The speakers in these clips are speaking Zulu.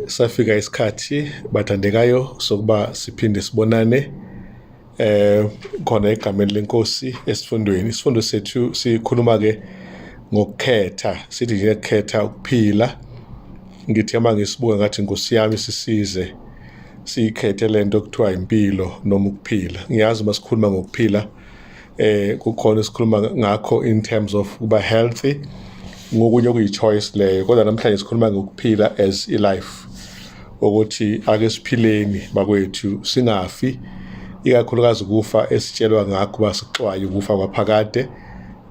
Safika isikhathi bathandekayo sokuba siphinde sibonane khona egameni lenkosi esifundweni. Isifundo sethu sikhuluma ke ngokukhetha, sithi nje khetha ukuphila. Ngithe uma ngisibuka ngathi Nkosi yami sisize siyikhethe lento okuthiwa impilo noma ukuphila. Ngiyazi uma sikhuluma ngokuphila kukhona esikhuluma ngakho in terms of kuba healthy, ngokunye okuyi-choice leyo, kodwa namhlanje sikhuluma ngokuphila as i-life, ukuthi ake siphileni bakwethu singafi, ikakhulukazi ukufa esitshelwa ngakho uba sixwaye ukufa kwaphakade.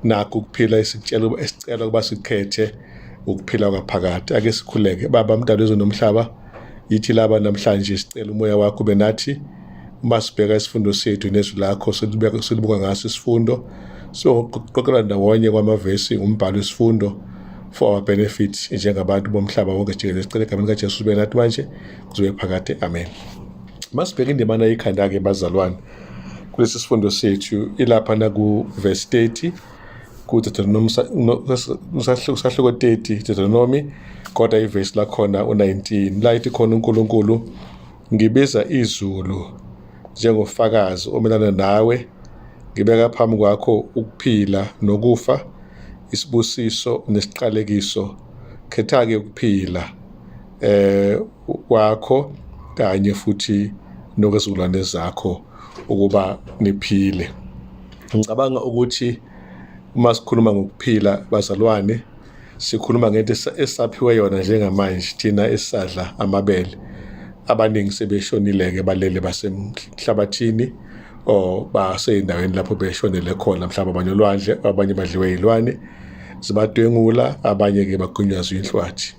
Nakho ukuphila esikutshelwa, esicela ukuba sikukhethe ukuphila kwaphakade. Ake sikhuleke. Baba mdali wezwe nomhlaba, yithi laba namhlanje sicela umoya wakho ube nathi uma sibheka isifundo sethu nezwi lakho, silibuka ngaso isifundo siyoqoqela ndawonye kwamavesi umbhalo wesifundo for our benefit njengabantu bomhlaba wonke jikelele. Sicela egameni kaJesu ube nathi manje kuzobe phakade, amen. Masibheke indimana yekhanda-ke bazalwane kulesi sifundo sethu, ilapha naku verse 30 ku-Deuteronomy, sahluko 30 Deuteronomy, kodwa ivesi lakhona u-19 la ithi khona uNkulunkulu, ngibiza izulu njengofakazi omelana nawe, ngibeka phambi kwakho ukuphila nokufa, isibusiso nesiqalekiso, khetha-ke ukuphila kwakho kanye futhi nokwezizukulwane zakho ukuba niphile. Ngicabanga ukuthi uma sikhuluma ngokuphila bazalwane, sikhuluma ngento esaphiwe yona njengamanje thina esisadla amabele. Abaningi sebeshonile-ke, balele basemhlabathini or basey'ndaweni lapho beshonele khona, mhlawumbe abanye olwandle, abanye badliwe iy'lwane zibadwengula, abanye-ke bagwinywa zinhlwathi.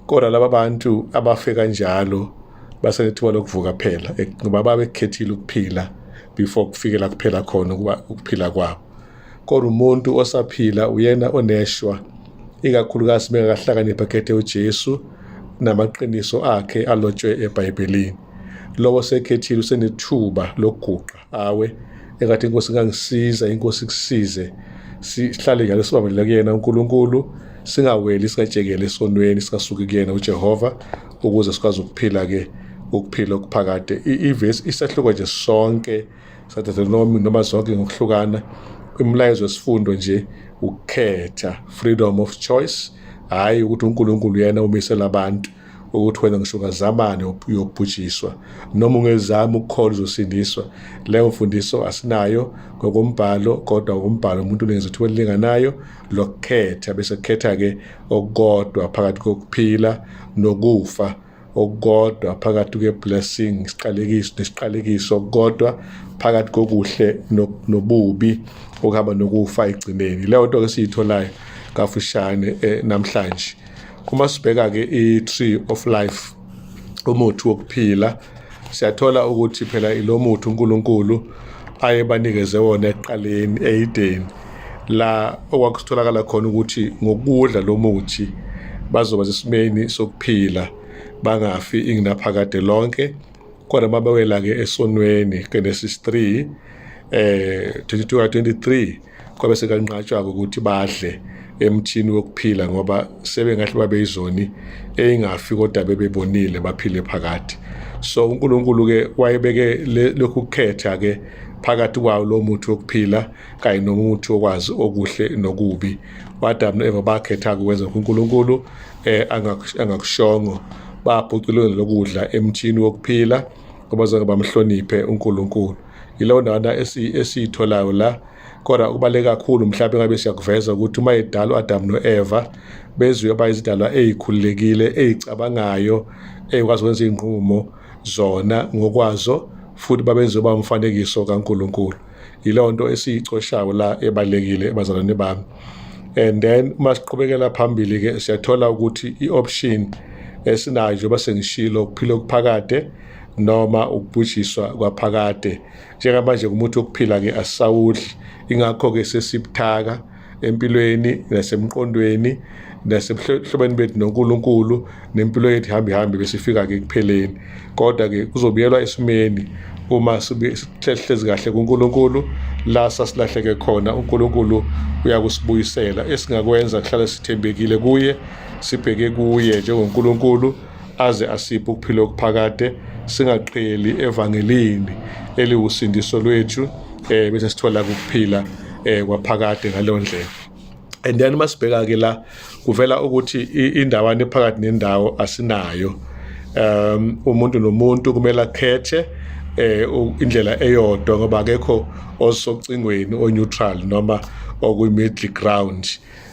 Kodwa laba bantu abafe kanjalo basenethuba lokuvuka phela, ngoba babekhethile ukuphila before kufikela kuphela khona ukuba ukuphila kwabo. Kodwa umuntu osaphila uyena oneshwa, ikakhulukazi bengakahlakaniphi akhethe uJesu namaqiniso akhe alotshwe eBhayibhelini. Lowo osekhethile usenethuba lokuguqa awe engathi inkosi ingangisiza, inkosi ikusize, sihlale njalo sibambelele kuyena uNkulunkulu, singaweli singatshekeli esonweni, singasuki kuyena uJehova, ukuze sikwazi ukuphila-ke ukuphila okuphakade. Ivesi isahluko nje sonke saDeuteronomy noma zonke ngokuhlukana, umlayezo wesifundo nje ukukhetha, freedom of choice, hhayi ukuthi uNkulunkulu uyena umisela abantu ukuthi wena ngisho ungazamani uyobhujiswa, noma ungezami ukukholwa uzosindiswa. Leyo mfundiso asinayo ngokombhalo, kodwa ngokombhalo umuntu unikeza ithuba elilinganayo lokukhetha, bese kukhetha-ke okukodwa phakathi kokuphila nokufa, okukodwa phakathi kwe-blessing, isiqalekiso nesiqalekiso, okukodwa phakathi kokuhle nobubi okuhamba nokufa ekugcineni. Leyo nto-ke siyitholayo kafushane namhlanje. Uma sibheka-ke i-tree of life, umuthi wokuphila, siyathola ukuthi phela ilo muthi uNkulunkulu ayebanikeze wona ekuqaleni e-Edeni, la okwakutholakala khona ukuthi ngokudla lo muthi bazoba sesimeni sokuphila bangafi ingunaphakade lonke. Kodwa mabewela-ke esonweni, Genesis 3 22 23, kwabe sekanqatshwa-ke ukuthi badle emthini wokuphila, ngoba sebengahle babe izoni eyingafi kodwa bebebonile baphile phakade. So uNkulunkulu-ke wayebeke lokhu kukhetha-ke phakathi kwawo lo muthi wokuphila kanye nomuthi wokwazi okuhle nokubi. U-Adamu no-Eva bakhetha-ke ukwenza uNkulunkulu angakushongo, babhuca ilungelo lokudla emthini wokuphila ngoba zange bamhloniphe uNkulunkulu. Yileyo ndawana esiyitholayo la. Kodwa kubaluleke kakhulu mhlawumbe ngabe siyakuveza ukuthi uma edala u-Adamu no-Eva bezwe bayizidalwa ey'khululekile, ey'cabangayo, ey'kwazi ukwenza iy'nqumo zona ngokwazo, futhi babenziwe bawumfanekiso kaNkulunkulu. Yileyo nto esiyicoshayo la ebalulekile bazalwane bami. And then uma siqhubekela phambili-ke siyathola ukuthi i-option esinayo, njengoba sengishilo, ukuphila okuphakade noma ukubhujiswa kwaphakade. Njengamanje umuthi wokuphila-ke asisawudli, ingakho-ke sesibuthaka empilweni nasemqondweni nasebuhlobeni bethu noNkulunkulu, nempilo yethu ihambe ihambe besifika-ke ekupheleni. Kodwa-ke kuzobuyelwa esimeni uma sihlezi kahle kuNkulunkulu, la sasilahleke khona uNkulunkulu uyakusibuyisela. Esingakwenza kuhlale sithembekile kuye, sibheke kuye njengoNkulunkulu aze asiphe ukuphila okuphakade, singaqheli evangelini eliwusindiso lwethu, bese sithola ukuphila kwaphakade ngaleyo ndlela. And then masibheka ke la kuvela ukuthi indawana ephakathi nendawo asinayo. Umuntu nomuntu kumele akhethe indlela eyodwa, ngoba akekho osocingweni o-neutral noma okwi-middle ground.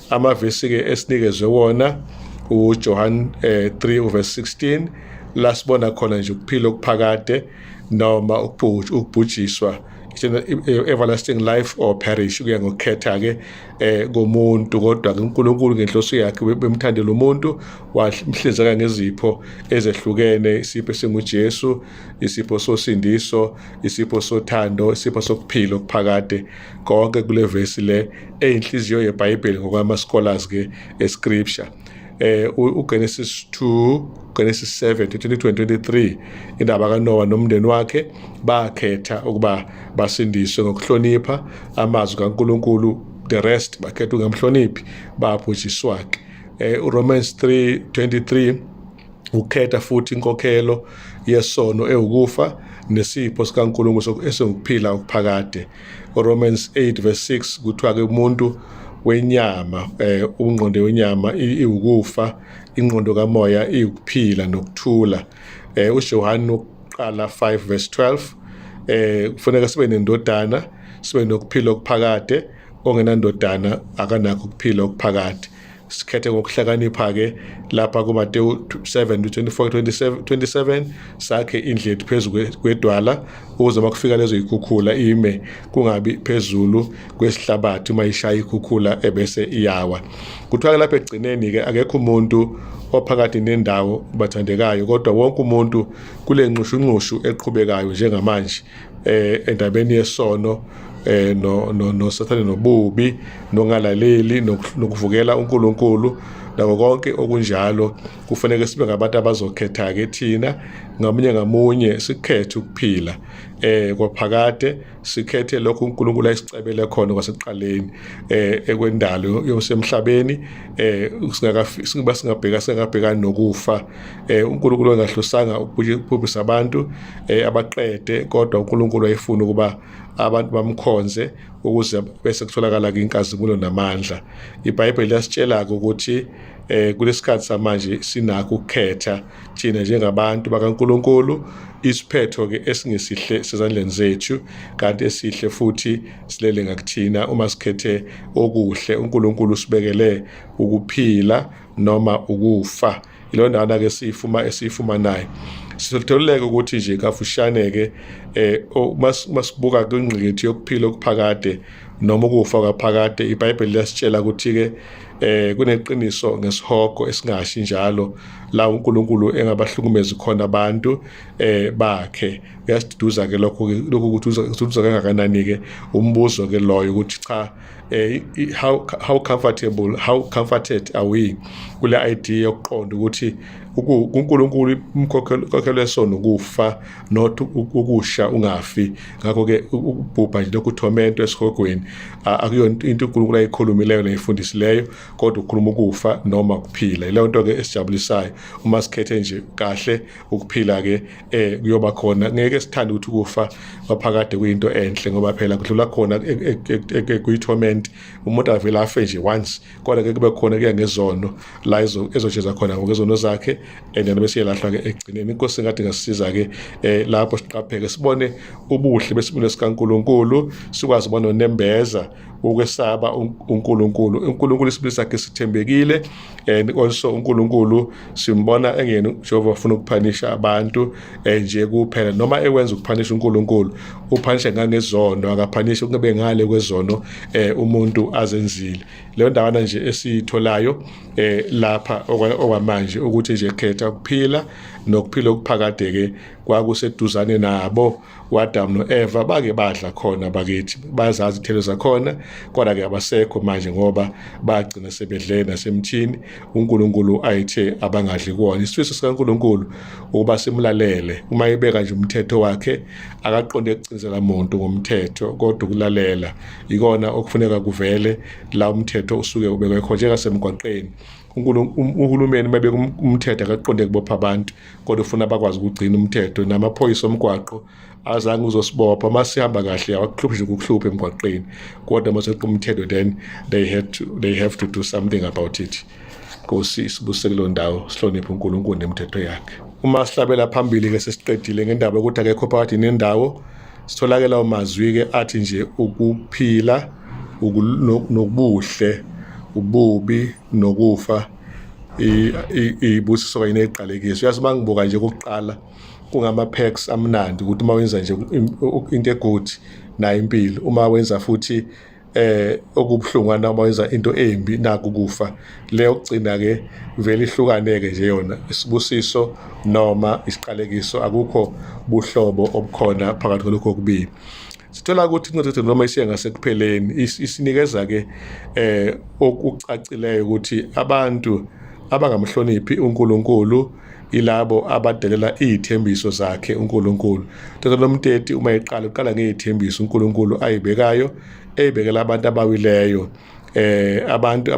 Amavesi ke esinikezwe wona uJohn 3 uverse 16, la sibona khona nje ukuphila okuphakade noma ukubhujiswa, everlasting life or perish, kuya ngokukhetha ke komuntu. Kodwa ke uNkulunkulu ngenhloso yakhe bemthandela umuntu, wamhlinzeka ngezipho ezehlukene: isipho esinguJesu, isipho sosindiso, isipho sothando, isipho sokuphila okuphakade, konke kule vesi le eyinhliziyo yeBhayibheli ngokwama scholars ke escripture. uGenesis 2, Genesis 7, 22 and 23, indaba kaNoah nomndeni wakhe, bakhetha ukuba basindiswe ngokuhlonipha amazwi kaNkulunkulu. The rest bakhetha ukungamhloniphi, babhujiswa ke. uRomans 3:23, ukhetha futhi inkokhelo yesono ewukufa nesipho sikaNkulunkulu esingukuphila okuphakade. uRomans 8 verse 6, kuthiwa ke umuntu wenyama, ingqondo wenyama iwukufa, ingqondo kamoya iwukuphila nokuthula. uJohn wokuqala 5 verse 12, kufanele sibe nendodana, sibe nokuphila okuphakade. Ongenandodana akanakho ukuphila okuphakade. Sikhethe ngokuhlakanipha ke lapha kuMateyu 7 24 27 27, sakhe indlu yethu phezu kwedwala, ukuze uma kufika lezo yikhukhula ime, kungabi phezulu kwesihlabathi, uma ishaya ikhukhula ebese iyawa. Kuthiwa lapha ekugcineni ke akekho umuntu ophakathi nendawo, bathandekayo, kodwa wonke umuntu kule nxushunxushu eqhubekayo njengamanje endabeni yesono no no noSathane nobubi nongalaleli nokuvukela uNkulunkulu nako konke okunjalo, kufanele sibe ngabantu abazokhetha ke thina ngamunye ngamunye, sikhethe ukuphila kwaphakade, sikhethe lokho uNkulunkulu ayisicebele khona kwasekuqaleni ekwendalo yosemhlabeni, singaba singabheka singabhekani nokufa. UNkulunkulu engahlosanga ukubhubhisa abantu abaqede, kodwa uNkulunkulu wayefuna ukuba abantu bamkhonze ukuze bese kutholakala inkazimulo namandla. IBhayibheli liyasitshela ukuthi kulesikhathi samanje sinakho ukukhetha thina njengabantu bakaNkulunkulu. Isiphetho ke esingesihle sezandleni zethu, kanti esihle futhi silele ngakuthina. Uma sikhethe okuhle, uNkulunkulu usibekele ukuphila noma ukufa. Ilona ke siyifuma esiyifumanayo. Sitholuleke ukuthi nje kafushane ke, masibuka kwingqikithi yokuphila okuphakade noma ukufa kwaphakade, iBhayibheli liyasitshela ukuthi ke kuneqiniso ngesihogo esingashi njalo, la uNkulunkulu engabahlukumezi khona abantu bakhe. Uyasiduduza ke lokho. Lokhu kududuza kangakanani ke? Umbuzo ke loyo ukuthi cha, how comfortable, how comforted are we kule idea yokuqonda ukuthi uNkulunkulu umkhokhelo wesono ukufa, not ukusha ungafi? Ngakho ke ukubhubha nje lokhu-torment esihogweni akuyona into uNkulunkulu ayikhulumileyo nayifundisileyo, kodwa ukhuluma ukufa noma ukuphila. Leyo nto ke esijabulisayo. Uma sikhethe nje kahle ukuphila ke, kuyoba khona. Ngeke sithande ukuthi ukufa kwaphakade kuyinto enhle, ngoba phela kudlula khona kuyi-torment, umuntu avele afe nje once, kodwa ke kube khona kuya ngezono la ezojeza khona ngokwezono zakhe, and then bese iyalahlwa ke ekugcineni. Inkosi ngathi ngasisiza ke lapho siqapheke, sibone ubuhle besimilo sikaNkulunkulu, sikwazi ukubona nonembeza ukwesaba uNkulunkulu. UNkulunkulu isibili sakhe sithembekile, and also uNkulunkulu simbona engena Jehova ufuna ukuphanisha abantu nje kuphela, noma ekwenza ukuphanisha. uNkulunkulu uphanisha ngangezono, akaphanisha kube ngale kwezono umuntu azenzile. Leyo ndawana nje esiyitholayo lapha okwamanje ukuthi nje khetha ukuphila nokuphila okuphakade ke kwakuseduzane nabo uAdam noEva, bake badla khona bakithi, bazazi ithelo zakhona, kodwa ke abasekho manje ngoba bagcina sebedle nasemthini uNkulunkulu ayithe abangadli kuwona. Isifiso sikaNkulunkulu ukuba simlalele. Uma ebeka nje umthetho wakhe, akaqonde ukucinzela umuntu ngomthetho, kodwa ukulalela ikona okufuneka kuvele la umthetho usuke ubekwe khona, njengasemgwaqeni. Uhulumeni mabeka umthetho akaqonde kubopha abantu, kodwa ufuna bakwazi ukugcina umthetho. Namaphoyisa omgwaqo azange uzosibopha uma sihamba kahle, awakuhluphi nje ukukuhlupha emgwaqeni, kodwa uma seqa umthetho then they have to do something about it. Nkosi isibusise kuleyo ndawo, sihloniphe uNkulunkulu nemithetho yakhe. Uma sihlabela phambili-ke sesiqedile ngendaba yokuthi akekho phakathi nendawo, sitholake lawo mazwi-ke athi nje ukuphila nobuhle, ububi nokufa, izibusiso kanye neziqalekiso. Uyazi uma ngibuka nje kokuqala kungama-perks amnandi ukuthi uma wenza nje into e-good nayo impilo, uma wenza futhi okubuhlungwana uma wenza into embi naku ukufa. Le yokugcina ke vele ihlukane-ke nje yona, isibusiso noma isiqalekiso, akukho buhlobo obukhona phakathi kwalokho okubili. Sithola ukuthi incwadi noma isiya ngasekupheleni isinikeza-ke okucacileyo ukuthi abantu abangamhloniphi uNkulunkulu ilabo abadelela iy'thembiso zakhe uNkulunkulu. Deuteronomy 30 uma iqala, uqala ngey'thembiso uNkulunkulu ayibekayo, eyibekela abantu abawileyo, abantu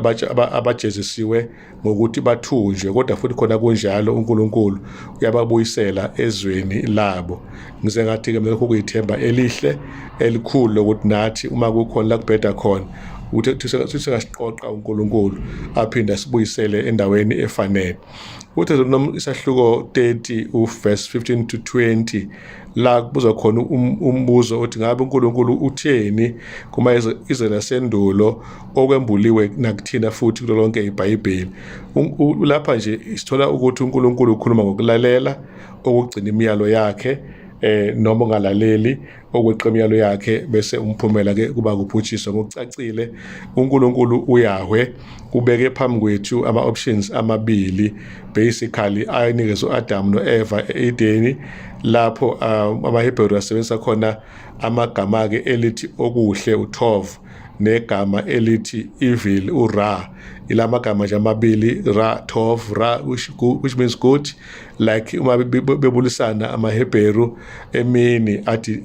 abajezisiwe ngokuthi bathunjwe, kodwa futhi khona kunjalo uNkulunkulu uyababuyisela ezweni labo. Ngize ngathi-ke mina lokhu kuyithemba elihle elikhulu lokuthi nathi uma kukhona la kubheda khona, ukuthi singasiqoqa uNkulunkulu aphinde asibuyisele endaweni efanele. Uthi isahluko 30 uverse 15 to 20 la kubuzwa khona umbuzo othi ngabe uNkulunkulu utheni kuma izwe lasendulo okwembuliwe nakuthina futhi kulo lonke iBhayibheli. Lapha nje sithola ukuthi uNkulunkulu ukhuluma ngokulalela, okugcina imiyalo yakhe, noma ungalaleli okweqa imiyalo yakhe bese umphumela ke kuba kuphutshiswa. Ngokucacile uNkulunkulu uYahweh ubeke phambi kwethu ama options amabili basically ayinikeza uAdam noEva e-Edeni, lapho amaHebheru asebenzisa khona amagama ke elithi okuhle uTov negama elithi evil uRa. Ilamagama nje amabili, Ra, Tov, Ra, which means good, like uma bebulisana amaHebheru emini athi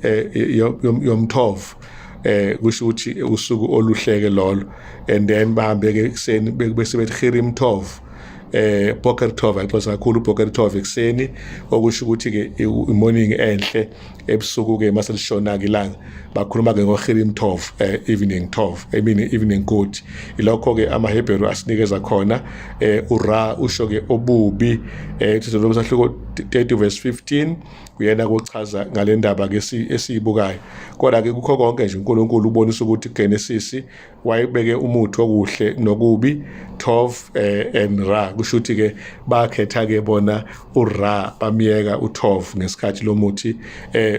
Yom Tov, kusho ukuthi usuku oluhleke lolo, and then bahambe ke ekuseni bese bethi Khirim Tov, Boker Tov, ayixoxa kakhulu Boker Tov ekuseni, okusho ukuthi ke i-morning enhle. Ebusuku ke mase lishona ke ilanga bakhuluma ke ngoKhirim Tov, evening Tov, I mean evening good. Ilokho ke amaHebheru asinikeza khona. Ura usho ke obubi. Sahluko 30 verse 15 uyena kuchaza ngale ndaba ke esiyibukayo. Kodwa ke kukho konke nje uNkulunkulu ubonisa ukuthi Genesis wayebeke umuthi okuhle nokubi, Tov and Ra, kusho ukuthi ke bakhetha ke bona uRa, bamyeka uTov ngesikhathi lomuthi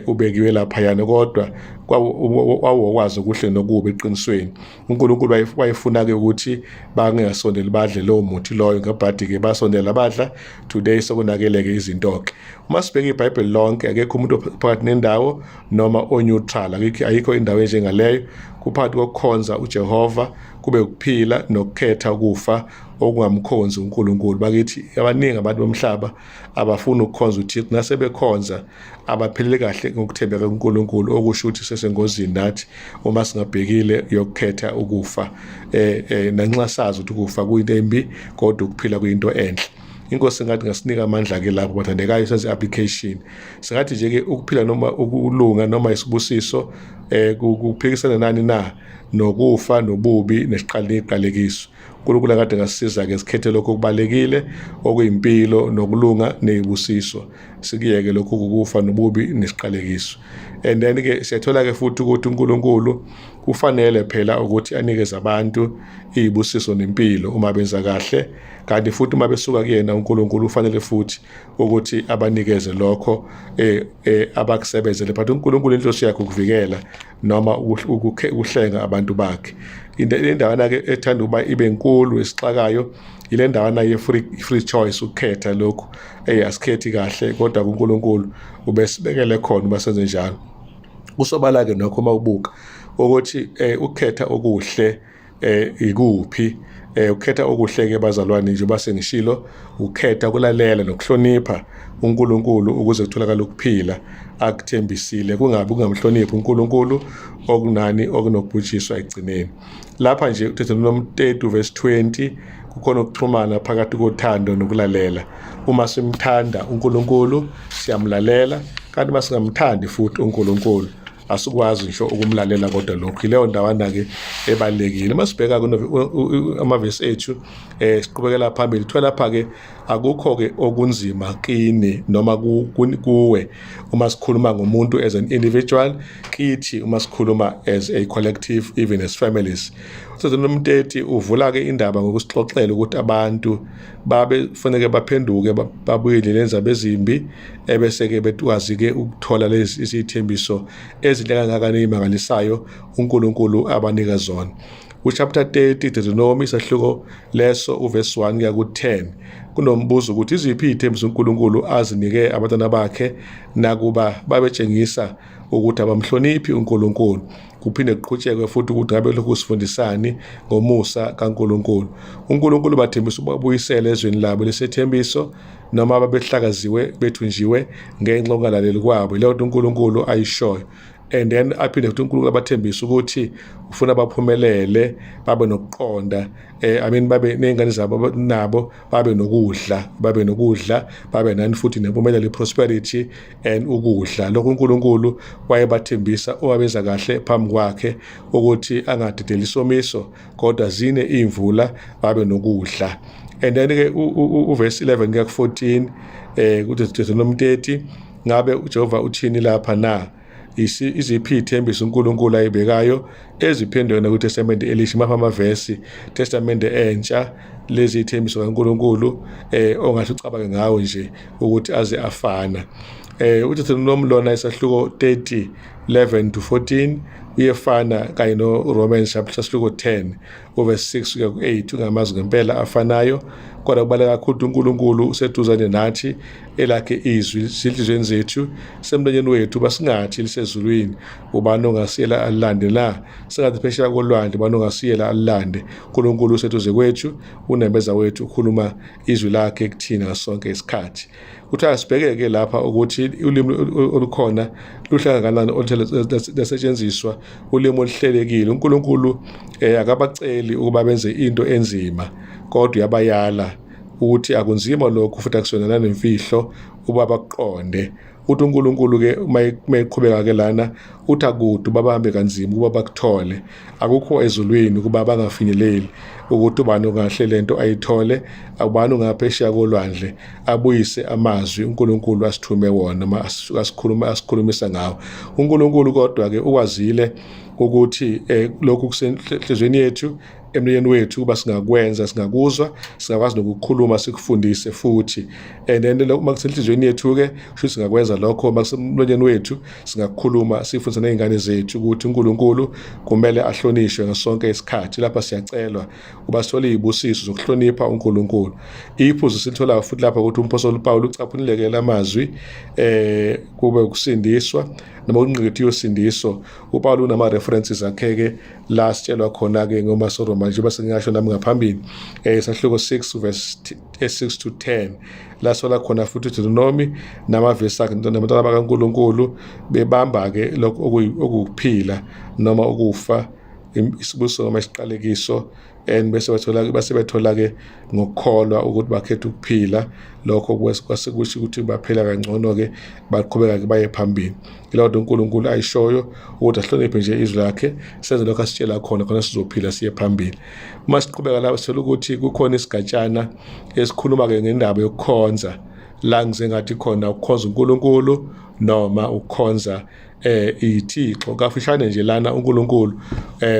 ubekiwe laphayana, kodwa wawokwazi okuhle nokubi. Eqinisweni uNkulunkulu wayefuna ke ukuthi bangasondeli badle lowo muthi loyo, ngebhadi ke basondela badla. Today sokunakeleke izinto ke. Uma sibheka iBhayibheli lonke, akekho umuntu phakathi nendawo noma o-neutral, ayikho indawo enjengaleyo. Kuphakathi kokukhonza uJehova kube ukuphila nokukhetha ukufa okungamkhonzi uNkulunkulu. Bakithi, abaningi abantu bomhlaba abafuni ukukhonza uThixo, nasebekhonza abaphilile kahle ngokuthembeka kuNkulunkulu, okusho ukuthi sesengozini nathi uma singabhekile yokukhetha ukufa, nanxa sazi ukuthi ukufa kuyinto embi kodwa ukuphila kuyinto enhle. Inkosi ngathi ngasinika amandla ke lapho, bathandekayo, senze application. Singathi nje ke ukuphila noma ukulunga noma isibusiso kuphikisana nani na nokufa nobubi nesiqalekiso. uNkulunkulu akade ngasisiza ke sikhethe lokho okubalekile okuyimpilo nokulunga nezibusiso, sikuyeke lokhu kukufa nobubi nesiqalekiso. And then ke siyathola ke futhi ukuthi uNkulunkulu kufanele phela ukuthi anikeze abantu izibusiso nempilo uma benza kahle, kanti futhi uma besuka kuyena uNkulunkulu ufanele futhi ukuthi abanikeze lokho abakusebenzele. But uNkulunkulu inhloso yakhe ukuvikela noma ukuhlenga abantu bakhe. Indawana ke ethanda ukuba ibe nkulu esixakayo ile ndawana ye free choice, ukukhetha lokhu. Asikhethi kahle, kodwa kuNkulunkulu ubesibekele khona uma senze njalo. Kusobala ke nokho uma ubuka ukuthi ukukhetha okuhle ikuphi. Ukukhetha okuhle ke bazalwane, njengoba sengishilo, ukukhetha ukulalela nokuhlonipha uNkulunkulu ukuze kutholakale ukuphila akuthembisile, kungabi kungamhloniphi uNkulunkulu okunani okunokubhujiswa ekugcineni. Lapha nje uDeuteronomy 30 verse 20. Kukhona ukuxhumana phakathi kothando nokulalela. Uma simthanda uNkulunkulu siyamlalela, kanti uma singamthandi futhi uNkulunkulu asikwazi ngisho ukumlalela. Kodwa lokhu ileyo ndawana-ke ebalulekile. Uma sibheka amavesi ethu, siqhubekela phambili, kuthiwa lapha-ke akukho-ke okunzima kini noma kuwe uma sikhuluma ngomuntu as an individual, kithi uma sikhuluma as a collective, even as families. Nomteti uvula-ke indaba ngokusixoxela ukuthi abantu babe kufanele baphenduke, babuye endleleni zabo ezimbi, ebese-ke bekwazi-ke ukuthola lezi izithembiso ezinhle kangaka ney'mangalisayo uNkulunkulu abanika zona. Ku-chapter 30 Deuteronomy, isahluko leso, uverse 1 kuya ku-10, kunombuzo ukuthi iziphi iy'thembiso uNkulunkulu azinike abantwana bakhe nakuba babetshengisa ukuthi abamhloniphi uNkulunkulu. Kuphinde kuqhutshekwe futhi ukuthi ngabe lokhu kusifundisani ngomusa kaNkulunkulu. UNkulunkulu bathembisa ukubabuyisela ezweni labo lesethembiso noma babehlakaziwe bethunjiwe ngenxa yokungalaleli kwabo. Yileyo nto uNkulunkulu ayishoyo. And then aphinde futhi uNkulunkulu abathembisa ukuthi ufuna baphumelele, babe nokuqonda, I mean, babe ney'ngane zabo nabo babe nokudla, babe nokudla, babe nani futhi nempumelelo, i-prosperity and ukudla. Lokhu uNkulunkulu wayebathembisa uma benza kahle phambi kwakhe, ukuthi angadedeli isomiso kodwa zine iy'mvula, babe nokudla. And then-ke uverse 11 kuya ku-14 kuDeuteronomy 30, ngabe uJehova uthini lapha na? Iziphi iy'thembiso uNkulunkulu ayibekayo eziphendweni kwiTestamente Elisha? Mapha amavesi Testamente Entsha lezi iy'thembiso kaNkulunkulu ongahle ucabange ngawo nje ukuthi aze afana? UDeuteronomy lona isahluko 30 11 to 14 uyefana kanye no-Romans chapter sahluko 10 uverse 6 kuya ku-8, ungamazwi ngempela afanayo. Kodwa kubaluleke kakhulu ukuthi uNkulunkulu useduzane nathi, elakhe izwi lisenhliziyweni zethu, semlonyeni wethu. Basingathi lisezulwini, ubani ongasiyela alilande na? Singathi phesheya kolwandle, ubani ongasiyela alilande? uNkulunkulu useduze kwethu, unembeza wethu ukhuluma izwi lakhe kuthina sonke isikhathi. Kuthiwa sibheke-ke lapha ukuthi ulimi olukhona luhle kangakanani oluthe lasetshenziswa, ulimi oluhlelekile. UNkulunkulu akabaceli ukuba benze into enzima, kodwa uyabayala ukuthi akunzima lokhu futhi akusona nanemfihlo ukuba bakuqonde. Uthi uNkulunkulu-ke uma eqhubeka-ke lana, uthi akude babahambe kanzima ukuba bakuthole, akukho ezulwini ukuba bangafinyeleli, ukuthi ubani ongahle lento ayithole, ubani ongaphesheya kolwandle abuyise amazwi uNkulunkulu asithume wona noma asikhuluma asikhulumisa ngawo uNkulunkulu. Kodwa-ke ukwazile ukuthi lokhu kusenhlizweni yethu, emlonyeni wethu, ukuba singakwenza, singakuzwa, singakwazi nokukhuluma, sikufundise futhi. And then uma kusenhlizweni yethu-ke kusho singakwenza lokho, uma kusemlonyeni wethu singakukhuluma, sifundise ney'ngane zethu ukuthi uNkulunkulu kumele ahlonishwe ngasonke isikhathi. Lapha siyacelwa uba sithole iy'busiso zokuhlonipha uNkulunkulu. Iphuzu silitholayo futhi lapha ukuthi umpostoli uPawulu ucaphunileke lamazwi kube ukusindiswa noma ukungqikithi yosindiso. UPawulu unama-references akhe-ke la sitshelwa khona-ke ngomasoroma, njengoba sengingasho nami ngaphambili, isahluko 6 verse 6 to 10, la sola khona futhi uDeuteronomy namavesi akhe nabantwana bakaNkulunkulu bebamba-ke lokhu okuwukuphila noma ukufa, isibusiso noma isiqalekiso, and bese bathola base bethola-ke ngokukholwa ukuthi bakhetha ukuphila. Lokho kwase kusho ukuthi baphila kangcono-ke, baqhubeka-ke baye phambili. Yileyo nto uNkulunkulu ayishoyo, ukuthi ahloniphe nje izwi lakhe, senze lokho asitshela khona, khona sizophila siye phambili. Uma siqhubeka lapho sithola ukuthi kukhona isigatshana esikhuluma-ke ngendaba yokukhonza, la ngize ngathi khona ukukhonza uNkulunkulu noma ukukhonza ithixo. Kafushane nje lana uNkulunkulu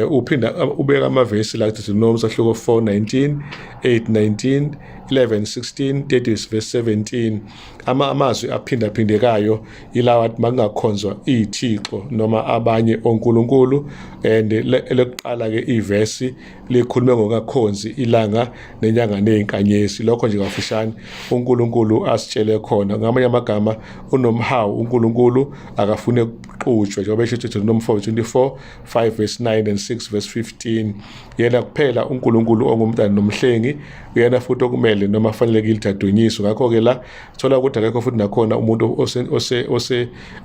uphinda ubeka amavesi la kuDeuteronomy sahluko 4:19, 8:19, 11:16, 30 verse 17. Amazwi aphindaphindekayo ilawa athi makungakhonzwa ithixo noma abanye onkulunkulu. And elekuqala ke ivesi likhulume ngokungakhonzi ilanga nenyanga nezinkanyezi. Lokho nje kafushane uNkulunkulu asitshele khona. Ngamanye amagama, unomhawu uNkulunkulu, akafune ukuxutshwa, njengoba esho Deuteronomy 4:24, 5 verse 9 and 6 verse 15. Yena kuphela uNkulunkulu ongumntana nomhlengi, uyena futhi okumele noma afanelekile ukuthi adunyiswe. Ngakho-ke la thola ukuthi akekho futhi nakhona umuntu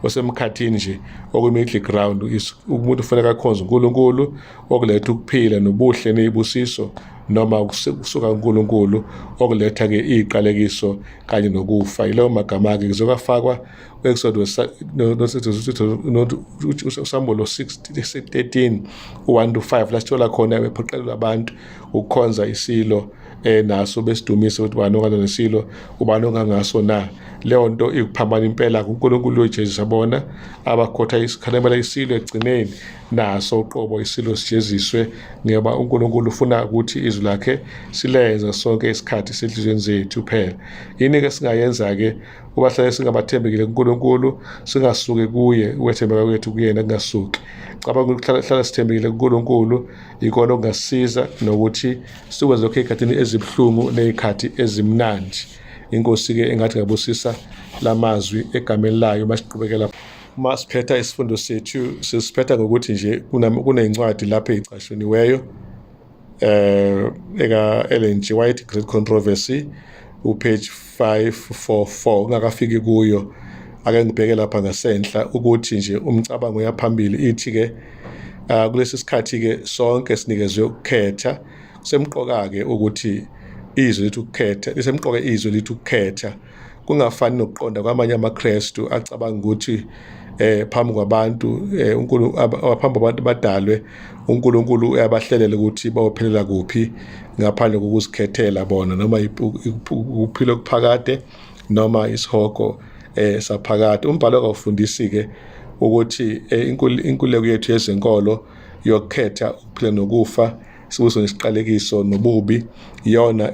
osemkhathini nje, okwi-middle ground. Umuntu ufanele akhonze uNkulunkulu okuletha ukuphila nobuhle nezibusiso. noma kusuka kuNkulunkulu okuletha ke iziqalekiso kanye nokufa. Yilawo magama ke kuzokafakwa ku-Exodus uSambulo 6:13 u-1 to 5 la sithola khona bephoqelelwa abantu ukukhonza isilo naso besidumise ukuthi ubani ongana nesilo, ubani ongangaso na. Leyo nto ikuphambana impela kuNkulunkulu uyojezisa bona abakhotha isikhalemela isilo ekugcineni, naso uqobo isilo sijeziswe, ngoba uNkulunkulu ufuna ukuthi izwi lakhe silenze sonke isikhathi senhliziyweni zethu phela. Yini-ke singayenza-ke uba hlale singabathembekile kuNkulunkulu, singasuki kuye, ukwethembeka kwethu kuyena kungasuki. Cabanga ukuthi hlala sithembekile kuNkulunkulu ikona okungasisiza nokuthi sikwenze lokho ey'khathini ezibuhlungu ney'khathi ezimnandi. Inkosi-ke engathi ngabusisa lamazwi egameni layo masiqhubekela. Uma siphetha isifundo sethu sisiphetha ngokuthi nje kunencwadi lapho eyicashuniweyo eka Ellen G. White, Great Controversy, upage 544. Ungakafiki kuyo, ake ngibheke lapha ngasenhla ukuthi nje umcabango uyaphambili. Ithi ke kulesi sikhathi ke sonke sinikezwe ukukhetha. Kusemqoka ke ukuthi izwi lithi ukukhetha, lisemqoka izwi lithi ukukhetha, kungafani nokuqonda kwamanye amaKristu acabanga ukuthi phambi kwabantu uNkulunkulu, phambi kwabantu badalwe, uNkulunkulu uyabahlelela ukuthi bayophelela kuphi ngaphandle kokuzikhethela bona, noma ukuphila okuphakade noma isihogo saphakade. Umbhalo kawufundisi ke ukuthi inkululeko yethu yezenkolo yokukhetha ukuphila nokufa, sibuso nesiqalekiso nobubi, iyona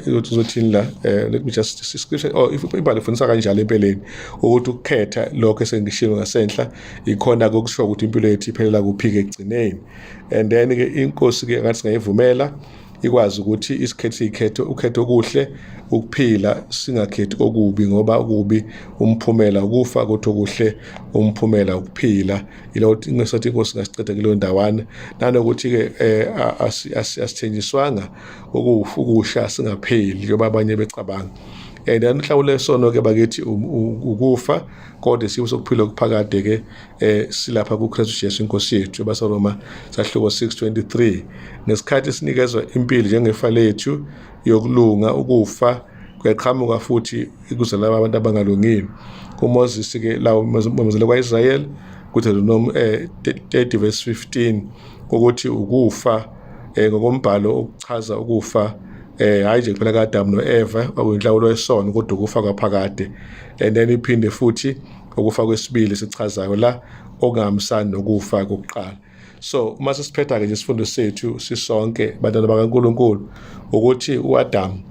uzothini la, let me just scripture, oh, if ibhalo ifundisa kanjalo empeleni ukuthi ukukhetha lokho esengishilo ngasenhla ikhona kokusho ukuthi impilo yethu iphelela kuphi-ke ekugcineni. And then-ke inkosi-ke ngathi singayivumela ikwazi ukuthi isikhethe siyikhethe ukhethe okuhle ukuphila, singakhethi okubi, ngoba okubi umphumela ukufa, kuthi okuhle umphumela ukuphila. Yilo ngesathi inkosi ngasiceda kuleyo ndawana, nanokuthi-ke asithenjiswanga ukusha singapheli njengoba abanye becabanga. And then inhlawulo yesono-ke bakithi ukufa, kodwa isimo sokuphila okuphakade-ke silapha kuKristu Jesu inkosi yethu. AbaseRoma sahluko 6:23, ngesikhathi sinikezwa impilo njengefa lethu yokulunga, ukufa kuyaqhamuka futhi kuze laba abantu abangalungile. UMoses ke lawo mamezelo kwaIsrael kuDeuteronomy 30 verse 15 ukuthi ukufa ngokombhalo okuchaza ukufa hayi nje kuphela kaAdam noEva kwakuyinhlawulo yesono, kodwa ukufa kwaphakade. And then iphinde futhi ukufa kwesibili sichazayo la okungahambisani nokufa kokuqala. So uma sesiphetha-ke nje isifundo sethu sisonke bantwana bakaNkulunkulu, ukuthi u-Adam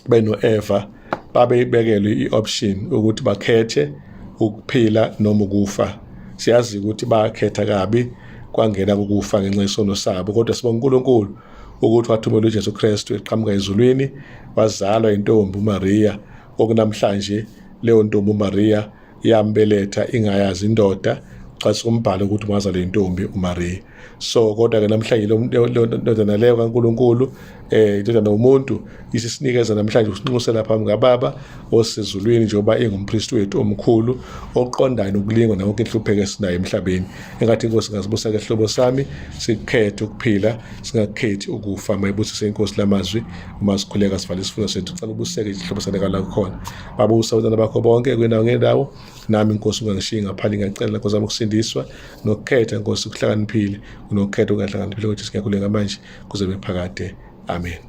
beno-Eva babebekelwe i-option ukuthi bakhethe ukuphila noma ukufa. Siyazi ukuthi bakhetha kabi, kwangena ukufa ngenxa yesono sabo, kodwa sibonga uNkulunkulu ukuthi wathumela uJesu Kristu eqhamuka ezulwini, wazalwa intombi uMaria, okunamhlanje leyo ntombi uMaria yambeletha ingayazi indoda, xa umbhalo ukuthi wazalwa intombi uMaria. So kodwa ke namhlanje lo ndodana leyo kaNkulunkulu, indodana yomuntu, isisinikeza namhlanje usinxusela phambi kababa osezulwini, njengoba engumpristi wethu omkhulu oqondayo nokulingwa nawo inhlupheko esinayo emhlabeni. Engathi inkosi ingasibusa ke hlobo sami, sikhethe ukuphila singakhethi ukufa. Mayibusise inkosi lamazwi uma sikhuleka sivale isifundo sethu. Cela ubuseke ihlobo sanekala khona babusa abantwana bakho bonke kwindawo ngendawo. Nami inkosi ungangishiyi ngaphandle, ngiyacela nkosi yami ukusindiswa nokukhetha inkosi ukuhlakaniphile kunokukhetha okungahlakaniphile, ukuthi singakhuleka manje kuze bephakade. Amen.